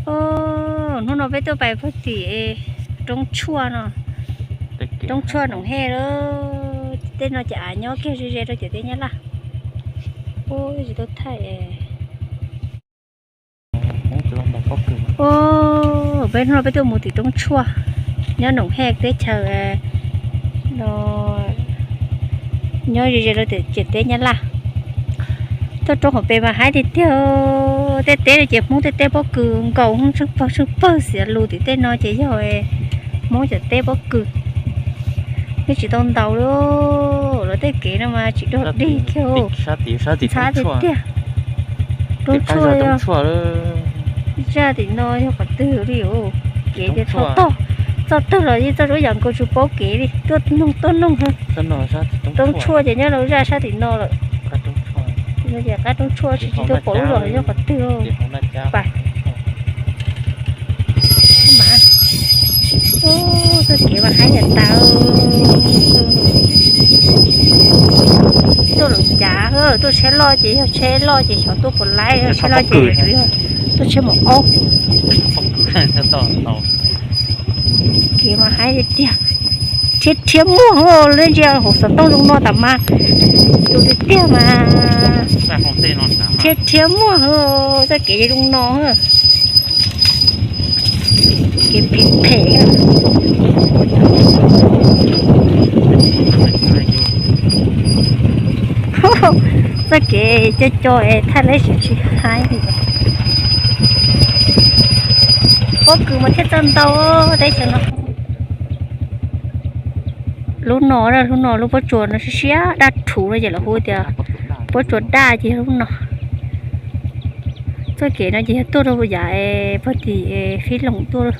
Hnub no peb tuaj pais puag tim roob tshuaj no, roob tshuaj Noom Hej lawm. Tej no ces av nyob kiag ze ze rau ciam teb Nyab Laj. Ub, tsis tau thaij. Peb hnub no peb tuaj mus tim roob tshuaj nyob Noom Hej teb chaws, nyob ze ze rau ciam teb Nyab Laj. Tuaj roob hauv pes mas haib tiag tiag. Tej teb no ces Hmoob tej teb pob kws nkaus tsheej pawg tsheej pawg, xiav lus tim tej no ces yog Hmoob cov teb pob kws. Yeej tsis tau ntaus li, lawv tej kev no mas tsis dog dig kiag. Ntxhab tiag tiag. Roob tshuaj, zaj tim no yog qhov twg li? Kev ces txog tog, txog twg los yeej txog rau ib yam nkaus, tsis paub kev li, tuaj noog tuaj noog. Roob tshuaj ces nyob rau zaj sab tim no lawm. Qab roob tshuaj tsis, tsis tuaj pom lub zos yog qhov twg. Txoj kev mas haib yam tas. Tuaj lawm cas, tuaj tsheb loj ces yog tsheb loj ces xyov tuaj puas laib, tsheb loj ces tsuas yog tuaj tsheb maum aub. Kev mas haib tiag tiag. Rhiab rhiab muag, lub ntsia hauv xov tooj zoo no tas mas, tus tiag tiag mas rhiab rhiab muag, txoj kev zoo no. Kev phem phem. Txoj kev co co es thaij lawv tsis haib li. Pob kws mas thiaj txawj ntau teb chaws no. Lub no, lub no lub pob tsuas no siab siab daj rhuv no ces lawv hu tias pob tsuas daj ces lub no. Txoj kev no ces yog tuaj rau yav puag tim Fib Loos tuaj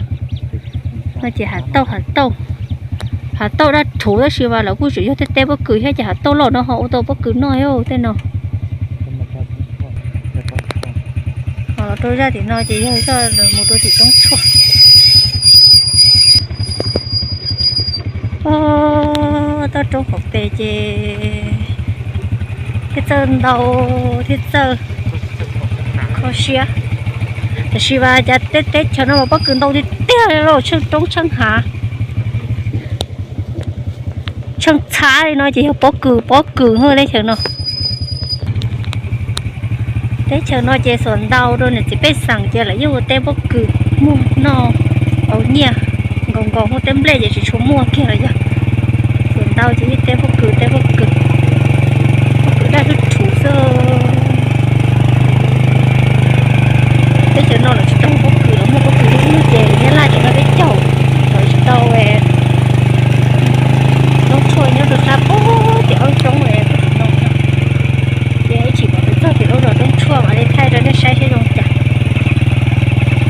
no ces hav tauj, hav tauj, hav tauj daj rhuv tab sis mas lawv kuj tseem yog tej teb pob kws thiab ces hav tauj loj no ho ua tau pob kws noj thiab tej no. Ho los rau zaj tim no ces yog zaj mus rau tim roob tshuaj. Toj roob hauv pes ces thiaj txawj ntau, thiaj txawj kho siab. Tiam sis mas cas teb chaws no mas pob kws ntau tiag tiag li, tsheej roob tsheej hav, tsheej txhab li no ces yog pob kws, pob kws teb chaws no. Teb chaws no ces xuas ntau rau niam txiv pej xeem ces lawv yeej ua teb pob kws muag noj, au nyiaj nkaus nkaus, muaj teb nplej ces tsis tshua muaj kiag los yog. Xuas ntau ces yeej teb pob kws, teb pob kws, pob kws daj rhuv rhuv xwb. Teb chaws no lawv tsis tau pob kws, lawv muaj pob kws lub lub ces Nyab Laj tseem muaj peb caug, lawv tsis tau. Roob tshuaj nyob rau sab puag tim ob roob no, ces ib chim mam li txog tim lub zos roob tshuaj mam li thaij rau nej saib seb zoo cas.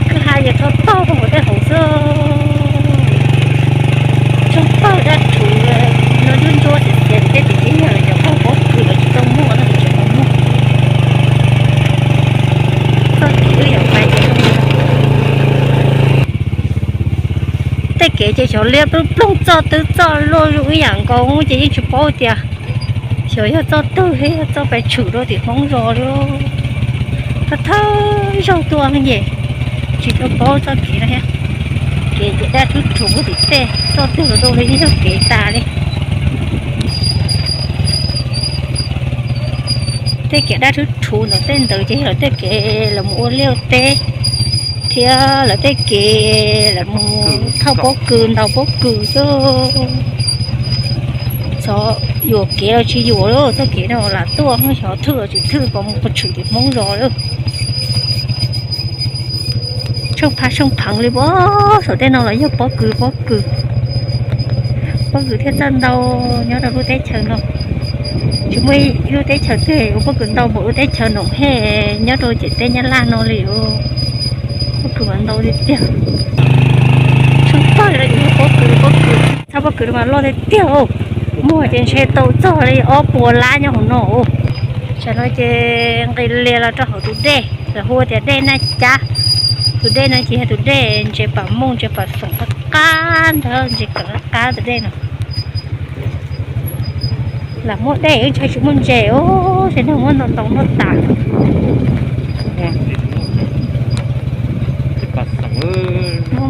Kwj ha yog tshob pawg rau hauv tej hauv xwb, tshob pawg daj rhuv no, ntsuab ntsuab tias tias tej tim teb yog lawv cov pawg pob kws lawv tsis tau muaj no, tsis tau muaj. Txoj kev wb yuav pais ces zoo li no. Tej kev ces xyov liab ploog ploog, txoj twb txoj luaj zoo ib yam nkaus ces yeej tsis paub tias xyov yog txoj twg thiab yog txoj pes tshwm rau tim Hmoob zos li. Thawj thawj zaug tuaj ces tsis tau paub txoj kev no thiab. Kev ces daj rhuv rhuv tim tej, txoj twg los zoo li ib txoj kev tas li. Tej kev daj rhuv rhuv ntawm tej ntawd ces yog lawv tej kev lawv mus ua liaj ua teb thiab lawv tej kev lawv mus thauj pob kws ntaus pob kws xwb. Xyov yuam kev los tsis yuam li, txoj kev no lam tuaj xyov thwj los tsis thwj, pom mus pes tshwm tim Hmoob zos li. Tsheej phav tsheej pheev li, puag saum tej no los yog pob kws pob kws. Pob kws thiaj txawj ntau nyob rau lub teb chaws no. Tsis muaj ib lub teb chaws twg ua pob kws ntau npaum lub teb chaws Noom Hej nyob rau ciam teb Nyab Laj no li. Pob kws mas ntau tiag tiag. Tsheej pawg li pob kws pob kws. Txhab pob kws mas loj tiag tiag. Muag ces ntshe tau txog li ob puas lab nyob hauv no. Tam no ces nqis lias los rau hauv tus dej, lawv hu tias dej Naj Cab. Tus dej no ces yog tus dej ntses pam mooj ntses pam xoom qab qab ntag, ntses kawm qab tus dej no. Lam muaj dej wb ntshai tsis muaj ntses, ces neeg muab ntaus ntaus noj tas.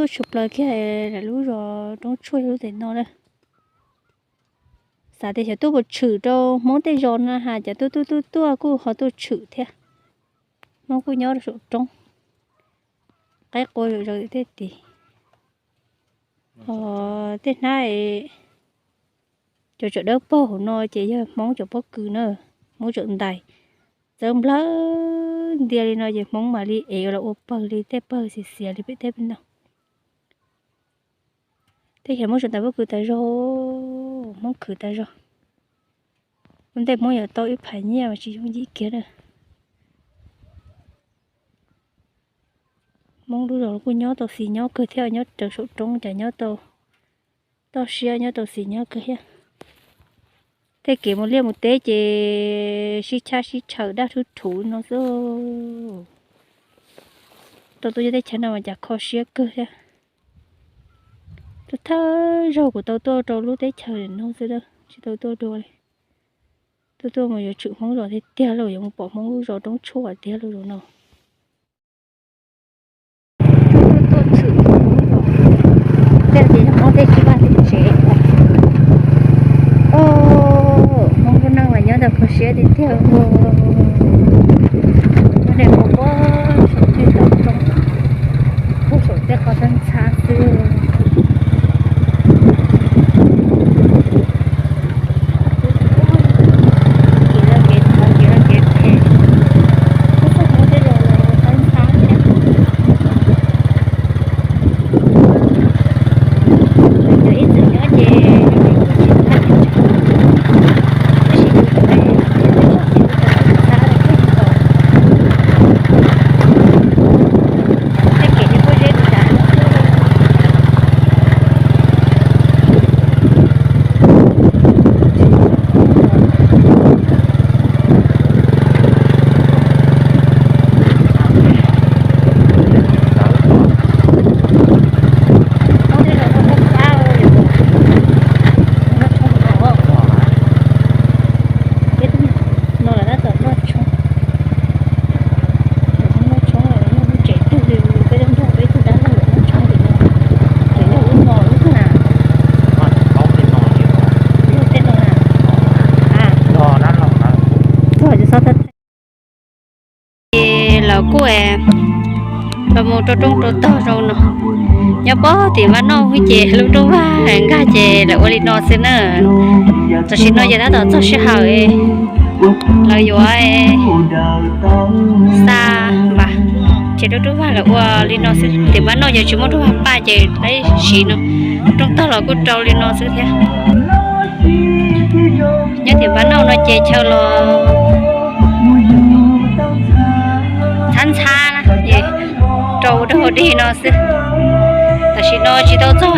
Tuaj tshwm plaws kiag lawm lub zos roob tshuaj lub tes no na. Xav tias xyov tuaj puas tshwm rau Hmoob tej zos no has, cas tuaj tuaj tuaj tuaj kuj ho tuaj tshwm thiab. Hmoob kuj nyob rau saum roob, qaib qua zom zaws tej tid. Tej hnab cov tsawm dawb paug hauv no ces yog Hmoob cov pob kws na, Hmoob tsawm ntais. Txawb nplawg ntia li no ces Hmoob mam li ev los ua pawg li tej pawg xiav xiav li pem teb pem no. Teb chaws Hmoob tsawm ntais pob kws tas zog, Hmoob khwv tas zog. Ua ntej Hmoob yuav tau ib phav nyiaj mas tsis yooj yim kiag na. Hmoob lub zos kuj nyob tau xis nyob kawg thiab, nyob rau saum roob cas nyob tau toj siab, nyob tau xis nyob kawg thiab. Tej kev mus liaj mus teb ces sib chab sib tshaw daj rhuv rhuv no xwb. Tau tuaj nyob teb chaws no mas cas kho siab kawg thiab. Tuaj thawj zaug kuv tau tuaj rau lub teb chaws no xwb, tsis tau tuaj dua li. Tuaj tuaj mus yuav tshwm Hmoob zos tiag tiag lauj, yuav mus pom Hmoob lub zos roob tshuaj tiag lauj zaum no. Tuaj tshwm Hmoob zos, tej zaum Hmoob tej tsis vaj tsev. Hmoob lub neej mas nyob tau kho siab tiag tiag. Nyob rau puag saum tej toj roob, puag saum tej qhov txhab ntxhab xwb. Kev los kev thov, kev los kev phem, txoj hmoov tej los los txhab ntxhab thiab. Cov ib txwm nyob ces zoo li kuj tsis txhab tsis tshua, tab sis tus ntawd ces txhab los kuj tsis tau. Tej kev li pob zeb tas. No lawv tab tom noj tshoob. Noj tshoob, noj tshoob, noj tshoob tsev twg li, peb tuaj nrog peb tug dab laug noj tshoob tim no. Ces yog lub no lub twg na? Yog tej no na. Tuag ces xob thaij. Ces lawv kuj los mus rau rooj rau tog zoo no. Nyob pog tim vaj noj ces lub rooj vag nkag ces lawv ua li no xwb na. Tam sim no ces tab tom txog sij hawm lawv yuav xa npas, ces lub rooj vag lawv ua li no xwb. Tim vaj noj ces tsis muaj rooj vag paj ces lawv siv no. Rooj tog los kuj rau li no xwb thiab. Nyob tim vaj noj no ces chaw los ntxhab ntxhab na, rau ua dog ua dig no xwb. Tam sim no tsis tau txog rau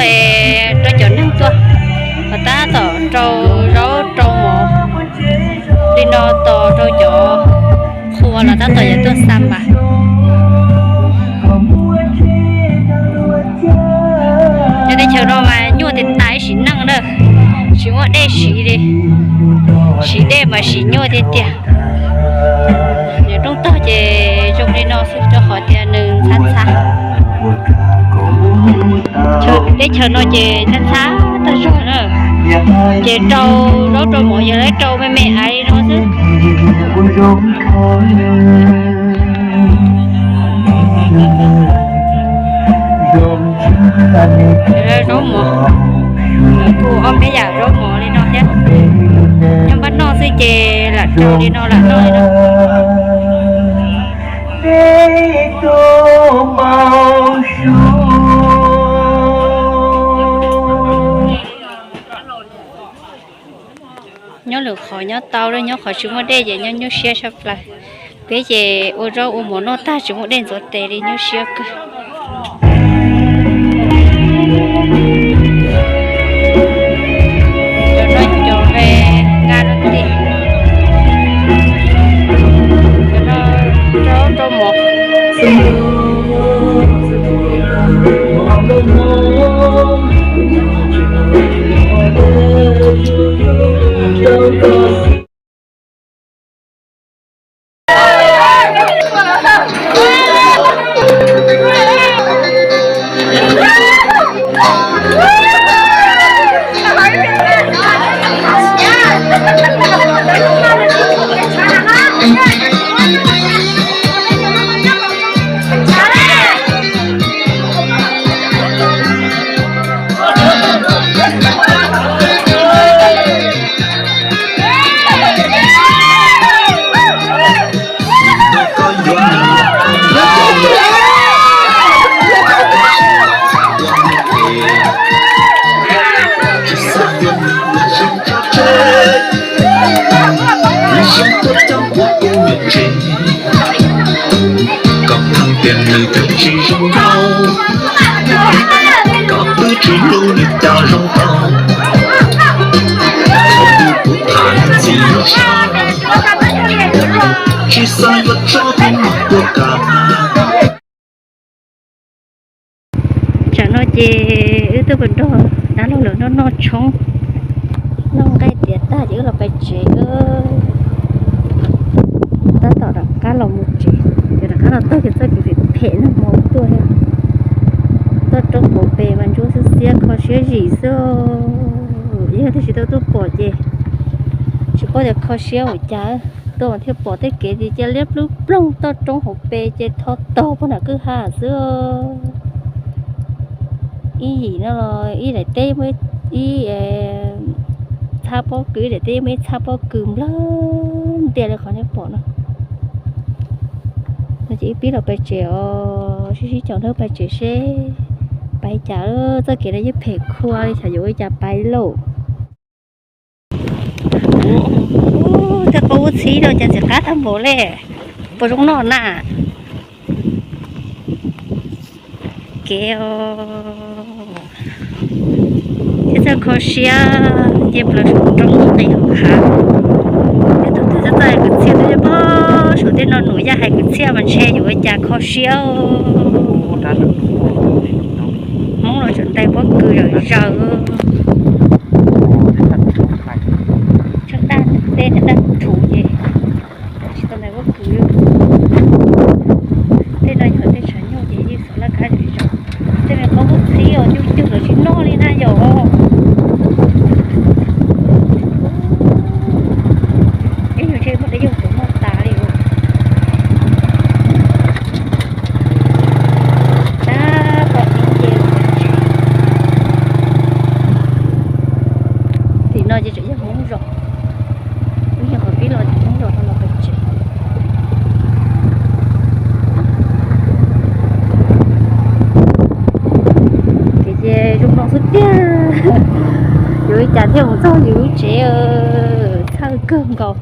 cov neeg tuaj, los tab tom rau zaub rau mov li no tos rau cov qhua los tab tom yuav tuaj xa npas. Nyob teb chaws no mas nyuaj tiag tiag ib sim neej na, tsis muaj dej siv li, siv dej mas siv nyuaj tiag tiag. Nyob rooj tog ces zoo li no xwb rau qhov tias nws ntxhab ntxhab. Teb chaws no ces ntxhab ntxhab tag zog na, ces rau zaub rau mov yog lawv rau me me aiv no xwb. Zaub mov, kuj ob peb yam zaub mov li no thiab. Nyob npab noj xwb ces lam rau li no lam noj li no. Nyob lwm qhov nyob tau, nyob qhov tsis muaj dej ces nyob nyuaj siab tshaj plaws. Peb ces ua zaub ua mov noj tag tsis muaj dej ntxuav tes li nyuaj siab kawg. Cov no yog cov nqa rau tim, cov no rau rau mov. Nws twb tsis zoo nkauj, koj twb tsis hlub nws cas zoo tau. Kuv tham ntxim los sav, tsis xav yuav tso tus muam tuaj kam. Tsam no ces wb tuaj mus nrog dab laug lawv noj noj tshoob, noj nqaij tiav tag ces wb los pais tsev. Tab tom rov qab los mus tsev, ces rov qab los tuaj ces txoj kev phem phem no mus tuaj, tuaj roob hauv pes mas ntsuab xiab xiab kho siab zim xwb. Yog tias tsis tau tuaj pom ces tsis paub tias kho siab ua cas. Tuaj mas thiaj pom tej kev cia liab ploog ploog toj roob hauv pes ces tho tog puag nram kwj ha xwb. Ib yim no los ib daim teb, ib txhab pob kws, ib daim teb muaj ib txhab pob kws nplawg ntias li qhov nej pom no. No ces wb pib los pais tsev os, sib sib caum nrog pais tsev seb pais cas. Txoj kev no yeej phem khuav li, xyov yuav ua cas pais lauj. Tej qub txhib rau cas txiv qab tag npaum li, puas zoo noj na? Kev thiab txawj kho siab, nce plaws saum roob qis hauv hav. Yog tus twg txawj txawj hais kwv txhiaj twb pob saum tej no num yaj hais kwv txhiaj mas ntshe yuav ua cas kho siab. Hmoob los tseem ntais pob kws zawm zaws. Tsheej daj teb tsheej daj rhuv ces tsis tau ntais pob kws. Tej no yog tej tshav nyuj ces yeej xov laj kab zom zaws. Tej me qub txhib os, cug cug lawv tsis noj li na yom. Ib nyuag ntshe muaj dej yug tus noj tas li. Tab tom ib ce, tim no ces tseem yog Hmoob zos, ib nyuag qhov pib los Hmoob zos no los pem tsev. Ces ces zoo no xwb tiag, yuav li cas thiaj mus txog yus lub tsev, txhawj kawg nkaus.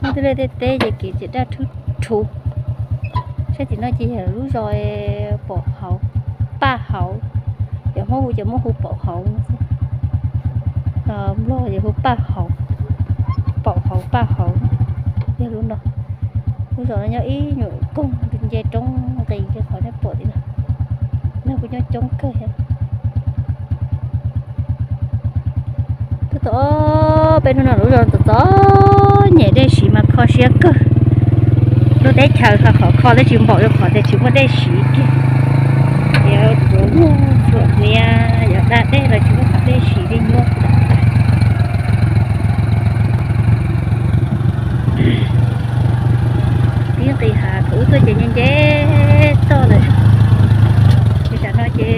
Muaj tej liaj tej teb ces kev txias daj rhuv rhuv. Saib tim no ces yog lub zos Paum Hauv, Paj Hauv, cov Hmoob hu ces muab hu Paum Hauv xwb, Nplog ces hu Paj Hauv, Paum Hauv, Paj Hauv, yog lub no. Lub zos no nyob ib nyuag koog nce roob nqis li qhov nej pom tim no. Neeg kuj nyob coob kawg thiab. Tuaj txog peb hnub no lub zos txom txom nyem, dej siv mas kho siab kawg. Lub teb chaws qhov kho twb tsis npaum li qhov tias tsis muaj dej siv kiag. Yuav tsuav muag tsuam hniav, yuav da dej los tsis muaj qhov dej siv li nyuaj. Ib nqis hav thaum ub tuaj ces nce nce toj lawm, ces tsam no ces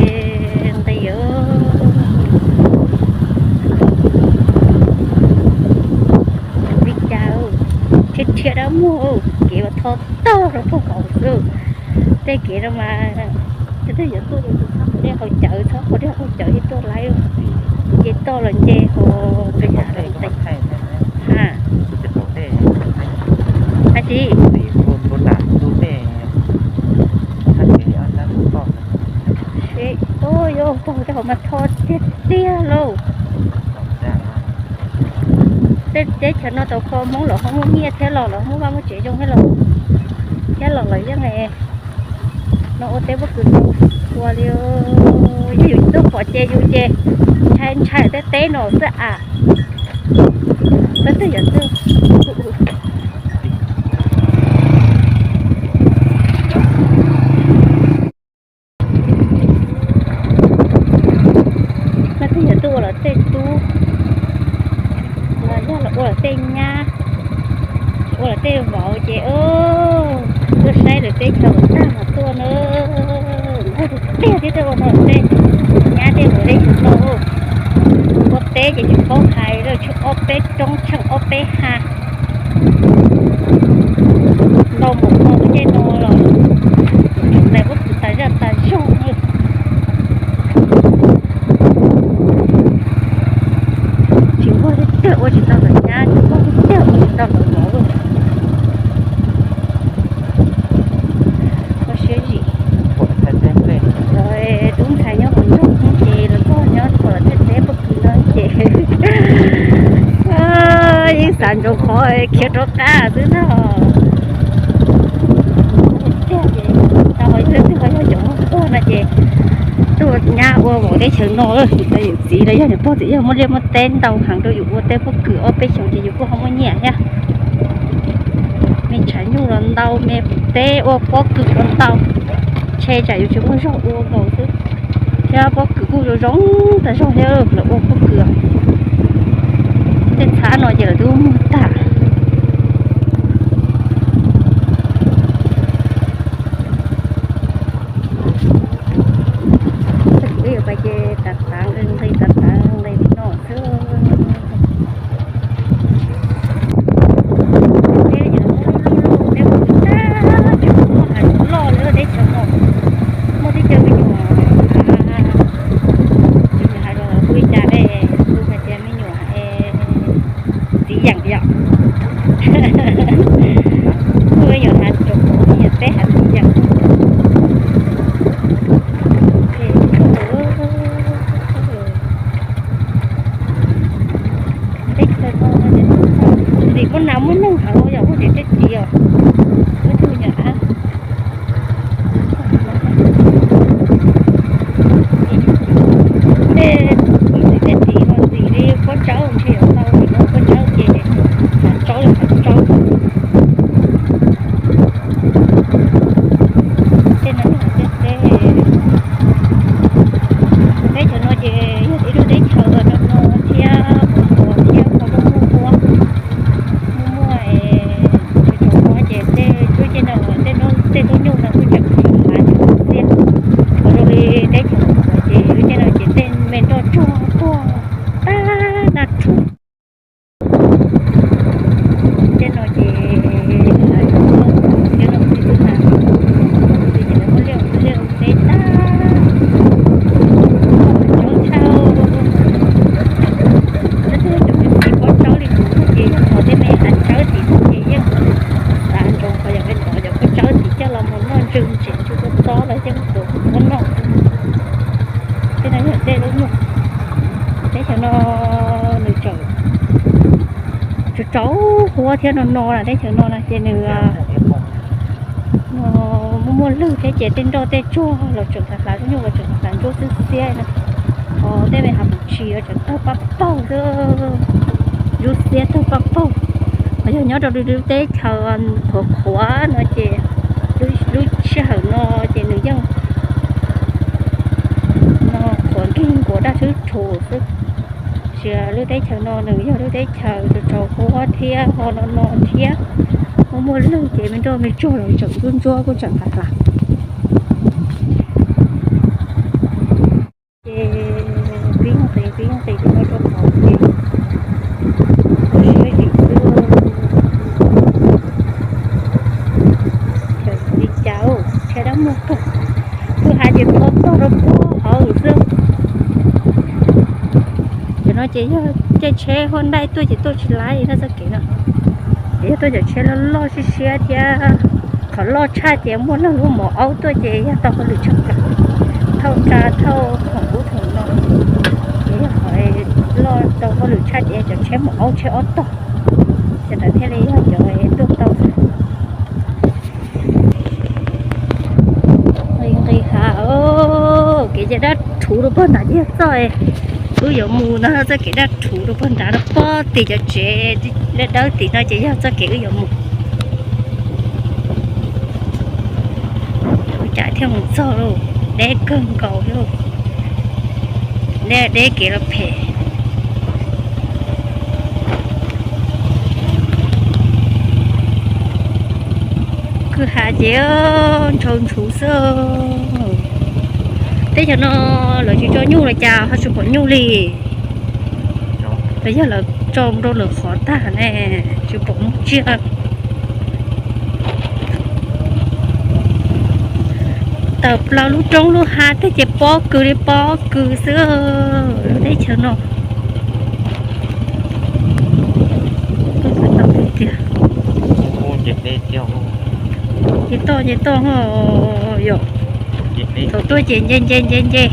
nqis li cas, rhiab rhiab dab muag, kev mas tho tog rau puag hauv xwb. Tej kev no mas, tej twg yuav tuaj ces txhob qhov dej haus cawv, txhob qhov dej haus cawv thiaj tuaj laib. Nce toj los nce hauv pes hav los nqis. Ha, ha tsis. Ua yog pog tej hauv mas tho tiag tiag lauj. Tej teb chaws no tau kho Hmoob los ho muaj nyiaj thiab los los muaj vaj muaj tsev zoo thiab los, thiab los los yeej no ua teb pob kws ua li. Yog yus tuaj pom ces yus ces ntshai ntshai tej teb no xwb as. Peb twb yog twj Mas twb yog tuaj ua lawv tej tub, los yog los ua lawv tej nyab, ua lawv tej vauv ces tuaj saib lawv teb chaws tag mas tuaj na. Nquag tiag tiag thiab tuaj ua no lawv tej nyab tej vauv tej tub no. Ua teb ces tsis paub hais lawm, tsheej ob peb roob tsheej ob peb ha. Ntau npaum no lub caij no los tseem ntais pob kws tas zaj tas zog li. Tsis nquag tiag tiag ua tsis tau lawv nyab, tsis nquag tiag tiag ua tsis tau lawv vauv. Ntsoo qhov khiav rov qab xwb ntag. Tiag ces tau ho yog twg ho yog cov muaj tuag no ces tuaj nyab ua vauv teb chaws no lawm, yus txiv los yog niam pog txiv yawg muaj liaj muaj teb ntau heev rau yus ua teb pob kws ob peb xyoos ces yus kuj ho muaj nyiaj thiab. Me tshav nyuj los ntau, me teb ua pob kws los ntau, ntshe tsam yus tsis muaj zog ua nkaus xwb. Thiab pob kws kuj zoo zoo tas zog thiab lawv ua pob kws. Tej txhab no ces lawv twb muag tag. Kuv yuav pais ces tav tav nqi nqi tav tav nqi li no xwb. Teb ces lawv muab loj loj loj, teb ua tag, tsis muaj hav loj li teb chaws no. Muaj teb chaws me nyuam, tsis hais los kuj ib cas ne, kuj hais tias me nyuam txiv yeem yom. Kuj me nyuam hav tsoom me nyuam teb hav txiv yeem. Teb chaws no txim muaj nas muaj noog heev yom, muaj tsev teb txiv os, muaj tug nyuam ab. Tej txiv tej txiv no txim li pob tsawb ntshe yuav tau, txim li pob tsawb ces hav tsaub li hav tsaub. Tej no yog tej teb, teb chaws no ces yog ib lub teb chaws no no thiab, thiab qhov muaj muaj huab, muaj muaj tsis tshua huab ces tej lub caij no tej, tej tub nyuj no kuj tseem tsis hav tsis txiaj. Qhov zoo li teb chaws no ces lub caij no ces tej me nroj tsuag tuag tag nrho. Tej no ces lawv muaj liaj ua teb tag, tsaub tshaj. Leej twg cov me txiv pob tsawb li kuv ces yog qhov tej me hav tsawb tim no ces yeej xav ntsoov qhov yog peb tov cov pob tsawb tim coj los mus noj ntsws ntsev ntsws txob txob los yeej tuav kuv tuav noj. Tej no yog tej lub nyuj, teb chaws no nws tseem tsaus tsaus huab thiab no no na, teb chaws no na ces nws muaj muaj lwg thiab ces tej nroj tej tsuag los tseem hlav hlav, lub nyuj los tseem hlav ntsuab xiab xiab na. Ho tej me hav pum tshis los tseem tawg paj paug xwb, ntsuab xiab tawg paj paug. Ho yog nyob rau lub teb chaws qhuav qhuav no ces lub sij hawm no ces nws yeej no qhuav nkig nkuav daj rhwb rhuv xwb. Tiam sis lub teb chaws no nws yog lub teb chaws tsaus tsaus huab thiab ho no no thiab, muaj muaj lwg ces me nroj me tsuag los tseem ntsuab ntsuab kuj tseem hlav hlav. Ces pib nqis pib nqis rau no rau hauv ces siab zim xwb. Li cas tsheb dab muag kawg, kwj ha ces pov tog rau puag hauv xwb. Cov no ces yog caij tsheb Hyundai tuaj ces tuaj tsis laib no txoj kev no. Ces yog tuaj cov tsheb loj loj siab siab thiab qhov loj tshaj ces muaj leej lub mov aub tuaj ces yog tau hauj lwm tshaj plaws, thauj tsa thauj khoom ub khoom no. Ces yog qhov loj tau hauj lwm tshaj ces cov tsheb mov aub tsheb ob tog, cov ntawd thiaj li yog cov tuaj tau. Nqis nqis hav, kev cai dab rhuv rau puag nrad ces yog txoj wb yuav mus no, txoj kev dab rhuv rau puag nrad rau puag tim cov tsev dawb dawb tim no ces yog txoj kev wb yuav mus. Ua cas thiaj mus txog lauj, deb kawg nkaus lauj. Deb deb kev los phem. Kwj ha ces ntshaus ntshuv xwb. Teb chaws no lawv tsis tso nyuj los cas ho tsis pom nyuj li? Los yog lawv tso rau lwm qhov tag ne, tsis pom nyuj tsiaj. Tawm plaws lub roob lub hav tej ces pob kws li pob kws xwb lub teb chaws no. Tiag, nce toj nce toj ho yom. Thaum tuaj ces nce nce nce nce,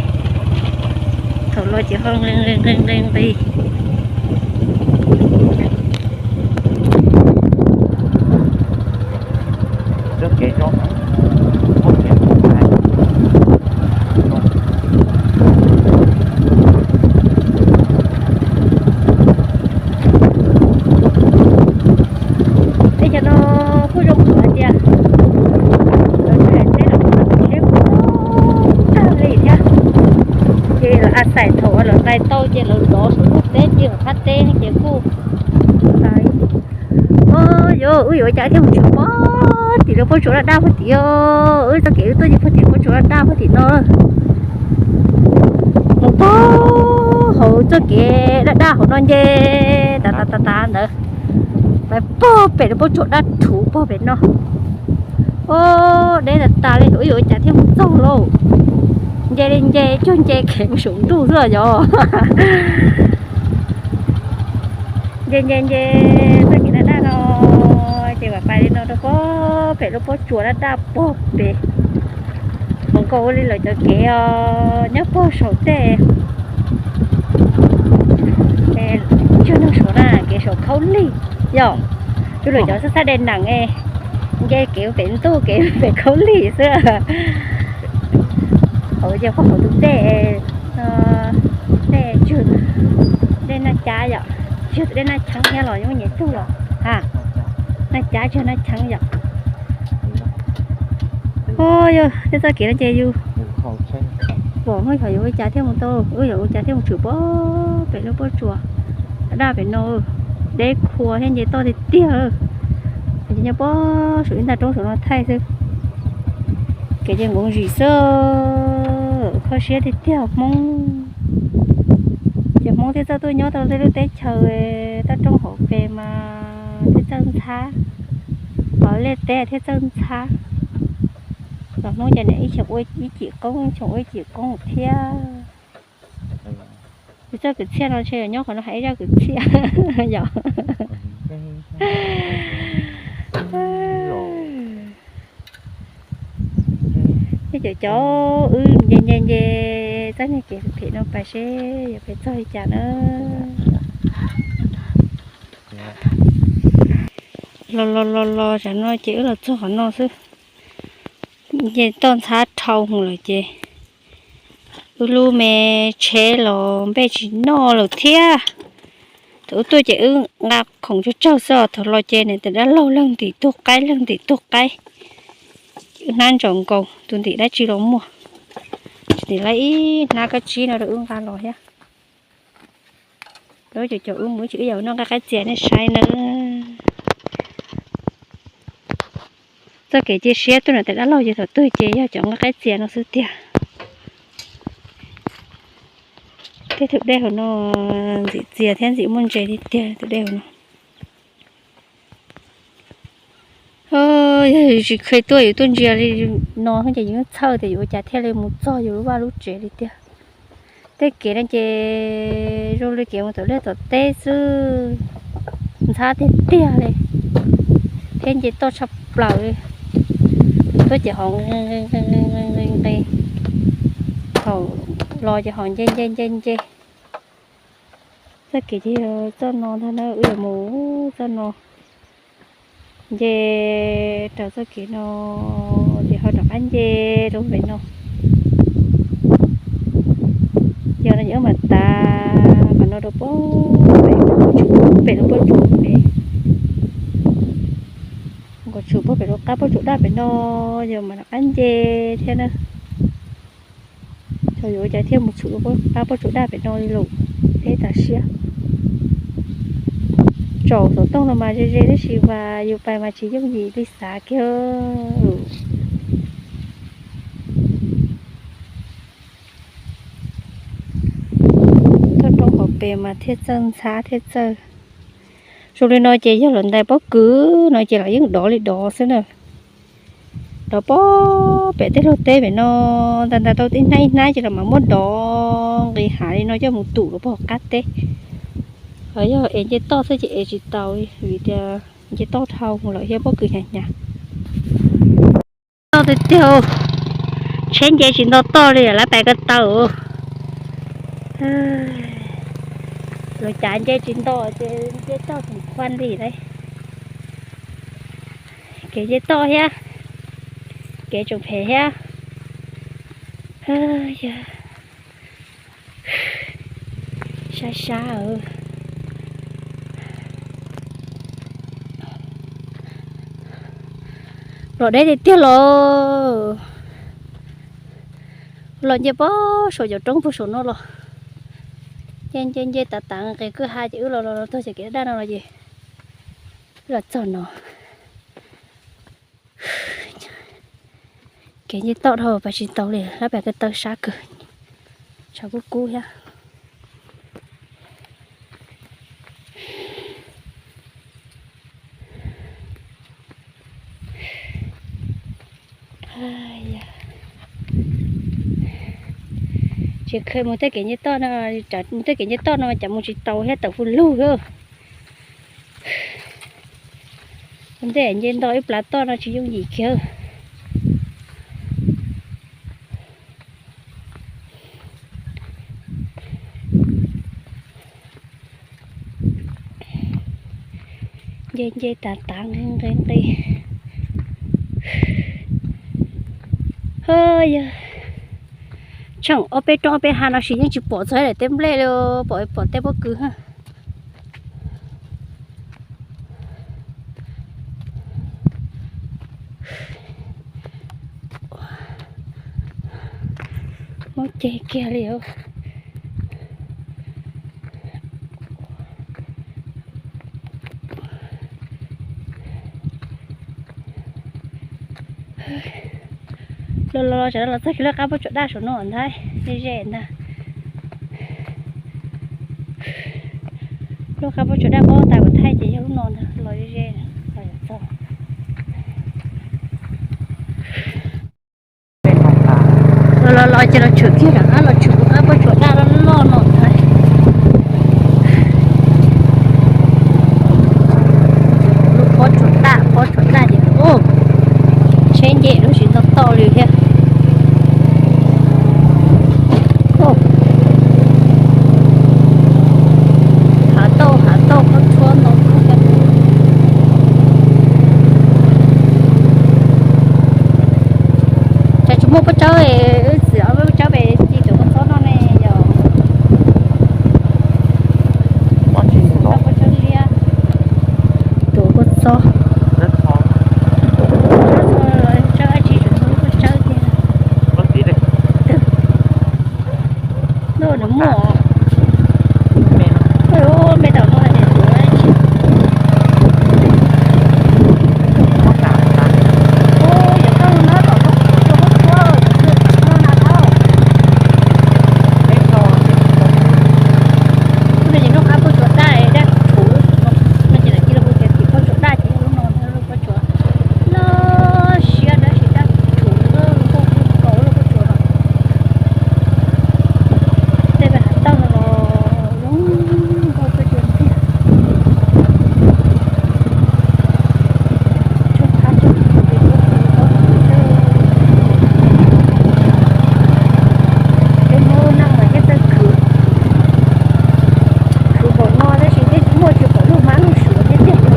thaum los ces ho nqis nqis nqis nqis. Lawv ntais tau ces lawv dov saum ntuj teb, tig qab teb ces kuj, o, yuav wb yuav ua cas thiaj mus tshwm pog tim lub pob tsuas daj daj pog tim, wb txoj kev wb tuaj ces pog tim pob tsuas daj daj pog tim no, mus pog hauv txoj kev daj daj hauv no nce tas tas tas tas ntawd, pog pem lub pob tsuas daj rhuv pog pem no. O, deb tas tas li, wb yuav ua cas thiaj mus txog lauj. Nce li nce, cuag nce kev mus saum ntuj xwb yog. Nce nce nce txoj kev daj daj no, ces vam pais li no rau pog pem lub pob tsuas daj daj pog pem. Hmoov nkaus ua li lawv cov kev os, nyob pog saum tej, cuag nug saum na, kev saum khaub lig yom. Cuag lawv cov xab xab de nees, nce kev pem ntuj kev pem khaub lig xwb. Hauv ces pog hauv tus dej, dej cuag, dej Naj Cab yom, cuag tus dej Naj Cheeb thiab los yuav nyiam tug los ha. Naj Cab cuag Naj Cheeb yom. Yog tej txoj kev no ces yus pom hnub yog yuav ua cas thiaj mus tau, wb yuav ua cas thiaj mus tshwm pog pem lub pob tsuas daj pem no. Deb khuav thiab nce toj tiag tiag. Ces nyob pog saum ib ntag roob saum no thaij xwb. Kev ces nkoos zim xwb, kho siab tiag tiag Hmoob. Ces Hmoob thiaj txawj tuaj nyob rau tej lub teb chaws toj roob hauv pes mas thiaj txawj ntxhab, hauv liaj teb thiaj txawj ntxhab. Los Hmoob ces niam ib xyoo ua ib cim qoob, ib xyoo ua ib cim qoob thiab. Kuv txoj kwv txhiaj no ntshe nyob qhov no hais ib zaj kwv txhiaj yom. Tej cov cov wb nce nce nce txoj niag kev phem no pais seb yuav pais txog li cas na. Los los los los tsam no ces wb los txog qhov no xwb. Nce toj ntxhab dhau hwv lawm ces wb lub me tsheb los npej tsis noj lawm thiab. Thaum wb tuaj ces wb nqa khoom tsawg tsawg xwb os, thaum los ces niam tais dab laug leeg ntim tug qaib leeg ntim tug qaib. Wb hnab ntsaum nkaus tus ntim dab tsi los muaj. Tsis ntim lawv ib hnab kab tsib no rau wb nqa los thiab. Lawv cov cov wb mus ib tsis wb yam noj nqaij qaib txias nej saib na. Txoj kev cia siab tuaj niam tais dab laug ces thaum twg ces yog cov nqaij qaib txias no xwb tiag. Tej tus dej hauv no ntxim txias thiab ntxim muaj ntses tiag tiag tus dej hauv no. Yog yus tsis kheev tuaj yus tuaj ntsia li no ces yus yeej txhawj tias yuav ua cas thiaj li mus txog yus lub vaj lub tsev li tiag. Tej kev no ces zoo li kev mus tom liaj tom teb xwb, ntxhab tiag tiag li, thiab nce toj tshaj plaws li. Tuaj ces hos nqi nqi nqi nqi nqi nqi, thaum los ces hos nce nce nce nce. Txoj kev ces yog txoj no ntag na, wb yuav mus txoj no. Nce raws txoj kev no ces ho rov qab nce rau pem no. Yog no ces wb mam tav qhov no rau pem, pem lub pob tsuas pem, kom tshwm puag pem lub qab pob tsuas daj pem no, yog mam rov qab nce thiab na. Thaum yuav ua cas thiaj mus tshwm qab pob tsuas daj pem no li lawm, deb tas siab. Tsaus xov tooj no mas ze ze tab sis mas yus pais mas tsis yooj yim li xav kiag. Toj roob hauv pes mas thiaj txawj ntxhab thiaj txawj. Zoo li no ces yog lawv ntais pob kws no ces lawv yeej dov li dov xwb na. Dov pob pem tej laug teb pem no, ntais ntais tau ib hnab ib hnab ces lawv mam muab dov nqis hav li no coj mus tum rau puag qab teb. Ho yog ev nce toj xwb ces ev tsis tau li vim tias nce toj dhau lawm thiab pob kws hnyav hnyav. Toj tiag tiag, tsheb nce tsis nto toj li lawv pais ko taw. Lawv cav nce tsis nto ces nce toj tseem khuam li lauj. Kev nce toj thiab, kev tseem phem thiab. Sab sab. Los deb tiag tiag los. Los nce pob saum cov roob puag saum no los. Nce nce nce tav tav nqes kwj ha ces wb los los los txog ces kev daj no los ces wb los txog no. Kev nce toj dhau pas tsis tau li, lab pas kawg taw sab kawg, tshav kub kub thiab. Tsis kheev mus tej kev nce toj no, mus tej kev nce toj no cas mus tsis tau thiab, tawm hu lug. Ntej nce nto ib plab toj no tsis yooj yim kiag. Nce nce tav tav nqis nqis nqis. Yog tsheej ob peb roob ob peb hav no sis yeej tsis pom txog daim teb nplej li, pom pom tej pob kws. Muab ceg kiag li os. Los los los txog kiag lub qab pob tsuas daj saum no ntag, ze ze ntag. Lub qab pob tsuas daj pob tas kuv thaij ces yog lub no ntag, los ze ze los yuav txog. Los los los ces los tshwm kiag rov qab los tshwm lub qab pob tsuas daj loj loj no ntag. Lub pob tsuas daj, pob tsuas daj ces tsheb nce lub tsis tau toj li thiab. Hav tauj hav tauj koj tshuab ntau kub thiab. Cas tsis muaj pob tsawb, wb txiv ob peb pob tsawb pem ci tuav kua txob no ne yom. Pob tsawb liab, tuav kua txob. Tsawb dab tsi tseem muaj pob tsawb tiag. Ntuj, nws muaj. Me tam no es tuav dab tsi. Lub qab pob tsuas daj, daj tshwv no ces lawv cia li hu tias tim pob tsuas daj ces yog lub no ntag, lub pob tsuas loj siab dab tsi daj tshwv, lub pob tsuas kaus lub pob tsuas no. Tej hav tauj no los zoo nkauj kawg kiag tiag. Tshuab qab tshuab qab, cov hmoob no mas thiaj txawj khwv, khwv npaum no tab sis twb tsis muaj tsis pom lub hmab lub suav thiab tiag.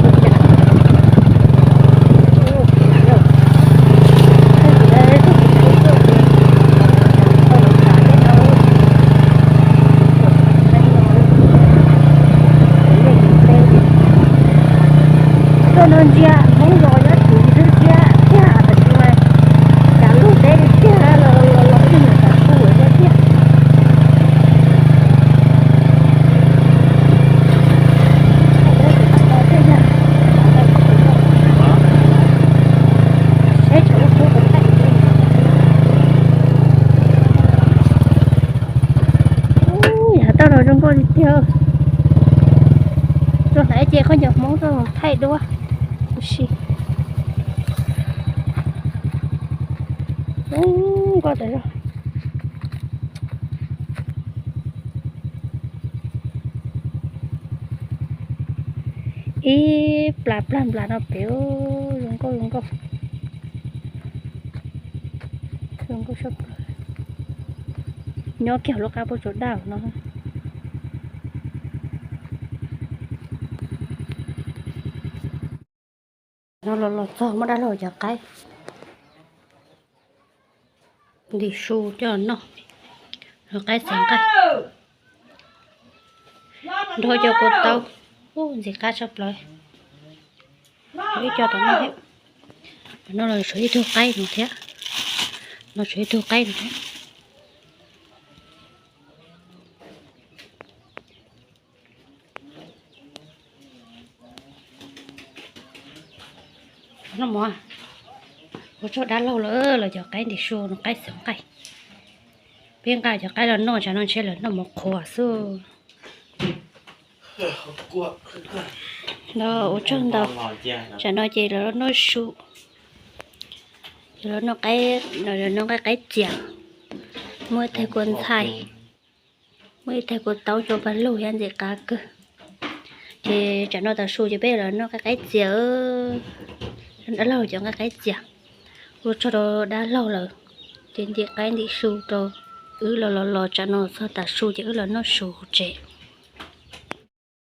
Tuaj no ntsia hmoob los nyob tim ntug ntsia tiag, tab sis mas cas lub teb li tiag los los los ib nyuag tas kuv tiag tiag. Ub, yav tauj no zoo nkauj li tiag. Tuaj hnaiv ces khaub ncaws hmoob tuaj thaij duab ua si. Zoo nkauj tas zog. Ib plas plag nplas no pem, zoo nkauj zoo nkauj. Zoo nkauj sab plaws. Nyob kiag lub qab pob tsuas daj no. No los los txog muab dab laug cov qaib ntim su coj noj, los qaib txiv nqaij, nrog cov kua taub. Ub, ntxim qab tshaj plaws. Ib co tom no thiab. Tom no los tshuav ib tug qaib no thiab. No tshuav ib tug qaib no thiab. Noj mov, ua tsaug dab laug lawm, los cov qaib ntim su no qaib xeev nqaij. Peb nqa cov qaib los noj, tsam no ntshe lawv noj mov qhuav xwb. Ua tsaug ntau, tsam no ces lawv noj su, ces lawv noj qaib, noj qaib qaib txias, muaj ib tag kua ntxhais, muaj ib tag kua taub cov paj lug thiab ntxim qab kawg. Ces tsam no tav su ces peb los noj qaib qaib txias, dab laug cov nqa qaib txias. Ua tsaug rau dab laug lawm, ces ntim qaib ntim su rau wb los los los tsam no txog tav su ces wb los noj su tsev.